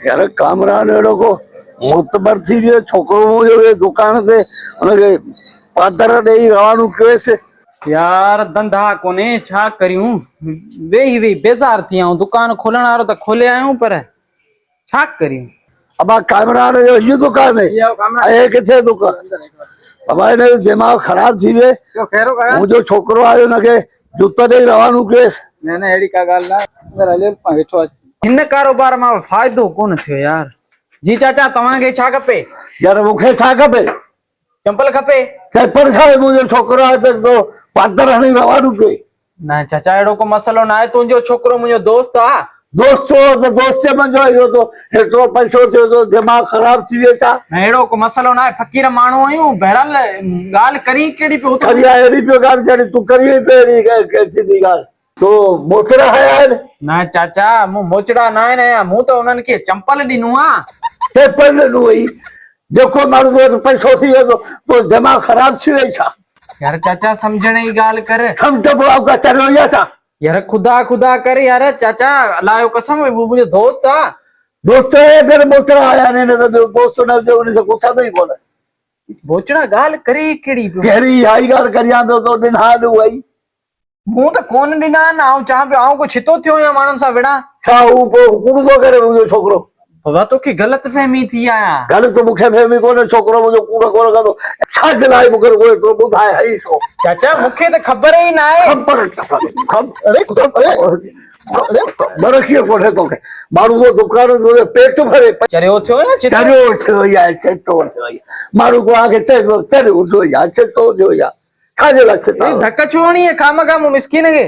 يار ڪامران اهڙو ڪو معتبر ٿي ويو ڇوڪرو منهنجو ويو دڪان تي ان کي پادر ڏيئي روانو ڪيوس. يار ڌنڌا ڪونهي ڇا ڪريون ويهي ويهي بيزار ٿي آيون دڪان کولڻ وارو ته کولي آيون پر ڇا ڪريون. ابا ڪامران جو هي دڪان آهي ۽ هي ڪٿي دڪان ابا هن جو دماغ خراب ٿي ويو منهنجو ڇوڪرو آيو هن کي جوتا ڏيئي روانو ڪيس. نه نه اهڙي ڪا ڳالهه نه اندر هليو پاڻ ويٺو آ. هن ڪاروبار مان فائدو ڪونه ٿيو يار. جي چاچا توهان کي ڇا کپي؟ يار مون کي ڇا کپي؟ چمپل کپي؟ چمپل ڇا آهي منهنجو ڇوڪرو آهي ته تو پادر هڻي روانو ڪيس. نه چاچا اهڙو ڪو مسئلو نه آهي تنهنجو ڇوڪرو منهنجو دوست آ. دوست هو ته دوست منهنجو اهو تو هيترو پئسو ٿيو تو دماغ خراب ٿي ويو ڇا؟ نه اهڙو ڪو مسئلو نه آهي فقير ماڻهو آهيون بهرحال ڳالهه ڪرين ڪهڙي پيو ڪري اهڙي پيو ڳالهه جهڙي تون ڪرين پيو اهڙي سڌي ڳالهه تو موچڙا هنيا آهن؟ نه چاچا مون موچڙا نه آهن هنيا مون ته انهن کي چمپل ڏنو آ. چمپل ڏنو اهي جيڪو ماڻهو تو وٽ پئسو ٿي ويو تو دماغ خراب ٿي ويو ڇا؟ يار چاچا سمجهڻ جي ڳالهه ڪر. سمجهه به آئون ڪا چريو آهيان ڇا؟ يار خدا خدا ڪر يار چاچا الله جو قسم هو منهنجو دوست آ. دوست آهي ڪري موچڙا آيا آهن هن ته ٻيو دوست نه هجي ان سان ڪو ئي ڪونه. موچڙا ڳالهه ڪري ڪهڙي پيو. ڪهڙي اها ئي ڳالهه ڪريان پيو تو ڏنا آهن اهي ئي. مون ته ڪونه ڏنا آهن آئون چوان پيو آئون ڪو ڇتو ٿيو آهيان ماڻهن سان وڙهان. ڇا هو پوء ڪوڙ ٿو ڪري منهنجو ڇوڪرو. بابا توکي غلط فهمي ٿي آ. غلط مون کي فهمي ڪونهي ڇوڪرو منهنجو ڪوڙ ڪونه ڪندو ڇا جي لاء مون کي رڳو ايترو ٻڌاء هئي ڇو. چاچا مون کي ته خبر ئي ناهي. خبر برکي ڪونهي توکي ماڻهو ٿو دڪان تي پيٽ ڀري. چريو ٿيو يا ڇتو. چريو ٿيو يا ڇتو ٿيو ماڻهو ڪو آکي چئي ٿو چريو ٿيو يا ڇتو ٿيو يا. ڇا جي لاء ستايو؟ هي ڌڪ ڇو هڻي خامخا مون مسڪين کي؟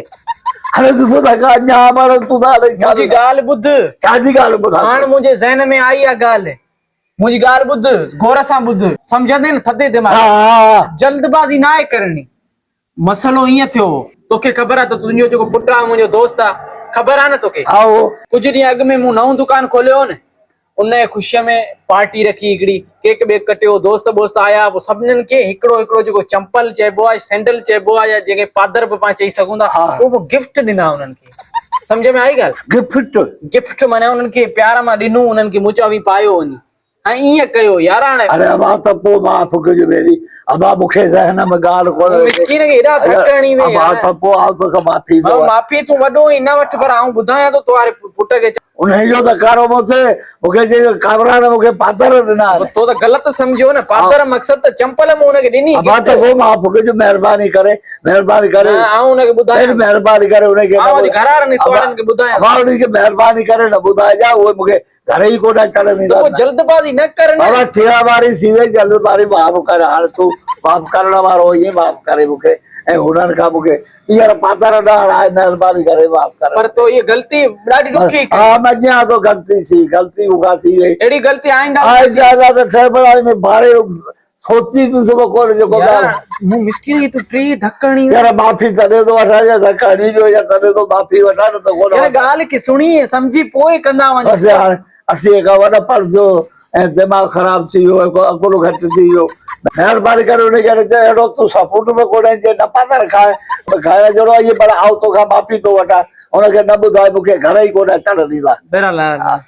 هاڻي ڏسو ڌڪ اڃا ماڻهو تون ته الائي ڇا منهنجي ڳالهه ٻڌ. ڇا جي ڳالهه ٻڌان؟ هاڻ منهنجي ذهن ۾ آئي آ ڳالهه. منهنجي ڳالهه ٻڌ، غور سان ٻڌ، سمجهندين نه ٿڌي دماغ سان. جلدبازي ناهي ڪرڻي. مسئلو ائين ٿيو هو. توکي خبر آ ته تنهنجو جيڪو پٽ آ منهنجو دوست آ. خبر آ نه توکي؟ هائو. ڪجهه ڏينهن اڳ ۾ مون نئون دڪان کوليو هو نه. انهيء خوشيء ۾ پارٽي رکي هڪڙي ڪيڪ ٻيڪ ڪٽيو، دوست ٻوست آيا، پوء سڀنين کي هڪڙو هڪڙو جيڪو چمپل چئبو آهي، سينڊل چئبو آهي يا جنهن کي پادر به پاڻ چئي سگهون ٿا، اهو مون گفٽ ڏنا انهن کي. سمجهه ۾ آئي ڳالهه؟ گفٽ؟ گفٽ معنيٰ انهن کي پيار مان ڏنو انهن کي، مون چيو اوهين پايو وڃي. هاڻي ائين ڪيو يار هاڻي. اڙي ابا ته پوء معاف ڪج ويري، ابا مون کي ذهن ۾ ڳالهه ڪونه مون مسڪين کي ايڏا ڌڪ هڻي وئي ابا يار. ته پوء آئون توکان معافي ٿو ها معافي تون وڏو آهين نه وٺ پر آئون ٻڌايان ٿو تو واري پٽ کي. انهيء جو ته ڪارو مون تي، مون کي چيائين ته ڪامران مون کي پادر ڏنا آهن. تو ته غلط سمجهيو نه، پادر مقصد ته چمپل مون هن کي ڏني ابا ته ڪو معاف ڪج مهرباني ڪري، مهرباني ڪري. نه آئون هن کي ٻڌايان. ڦر مهرباني ڪري انهيء کي نه آئون اڄ گهر وارن کي توارن کي ٻڌايان. ابا انهيء کي مهرباني ڪري نه ٻڌائجان، اهي مون کي گهر ئي ڪونه اچڻ ڏيندا. ته پوء جلدبازي نه ڪر نه. بابا ٿيڻ واري ٿي وئي، جلدبازي معاف ڪر، هاڻ تون معاف ڪرڻ وارو هئين، معاف ڪري مون کي ۽ هنن کان مون کي ٻيهر پاتر نه هڻاء، مهرباني ڪري معاف ڪر. پر تو اها غلطي ڏاڍي ڏکي ڪئي. ها مڃيان ٿو غلطي ٿي، غلطي مون کان ٿي وئي. اهڙي غلطي آئنده نه ٿيندي. آئنده نه ٿئي پر هاڻي ڀاڙي سوچي ڏس به ڪونه جيڪو يار مون مسڪين کي تون ٽي ڌڪ هڻي ويو. يار معافي تڏهن ٿو وٺان يا ڌڪ هڻي ويو يا تڏهن ٿو معافي وٺان نه ته ڪونه يار ڳالهه کي سڻي ۽ سمجهي پوء ڪندا وڃو. بس هاڻي اسين کان وڏا پرزو ۽ دماغ خراب ٿي ويو ۽ عقل گهٽ ٿي ويو. مهرباني ڪري ان کي چئه اهڙو تون سپورٽ به ڪونهي جي نه پاتر کاء کائڻ جهڙو آهين پر آئون توکان معافي ٿو وٺان ان کي نه ٻڌاء مون کي گهر ئي ڪونه اچڻ ڏيندا. بهرحال.